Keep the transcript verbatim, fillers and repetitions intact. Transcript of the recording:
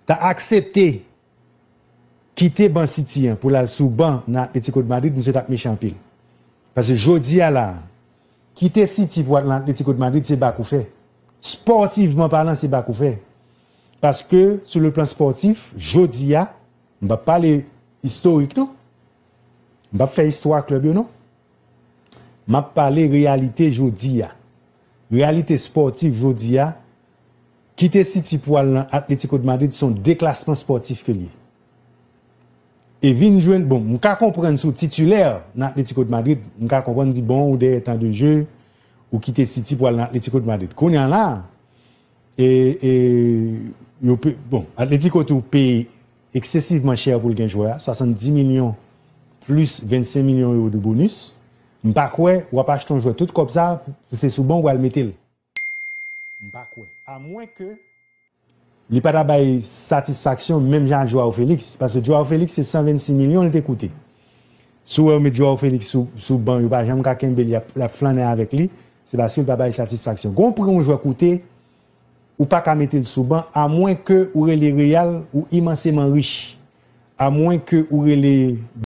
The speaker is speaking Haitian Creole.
ta aksepte kite ban City an pou l al sou ban nan Atletico de Madrid, misye t ap meche anpil. Paske jodi a la, kite City pou al nan Atletico de Madrid, se bak ou fè. Spòtivman palan, se bak ou fè. Paske, sou le plan spòtif, jodi a, m p ap pale istorik, non. M p ap fè istwa klèb yo, non. M ap pale reyalite jodi a. Reyalite spòtif jodi a, kite City pou al nan Atletico de Madrid, se yon deklasman spòtif ke l ye. E vin jwenn, bon, m ka konprann si w titilè nan Atletico de Madrid, m ka konprann di, bon, ou dèyè tan de je, ou kite City pou al nan Atletico de Madrid. Kounye a la, e, e, yo pe, bon, Atletico tou peye eksesivman chè pou l gen jwè a, swasanndis milyon plis vennsenk milyon euro de bonis. M pa kwè w ap achte yon jwè tout kòb sa, pou se sou ban w al mete l. M pa kwè. Amwen ke li pa ta bay satisfaksyon menm jan ak Joao Felix, paske Joao Felix se san vennsis milyon li te koute. Si w wè yo met Joao Felix sou, sou ban, yo pa janm ka kenbe l, y ap, y ap flannen avèk li, se paske li pa bay satisfaksyon. Gon pri yon jwè koute, ou pa ka mete l sou ban, amwen ke ou rele Real, ou imanseman rich. Amwen ke ou rele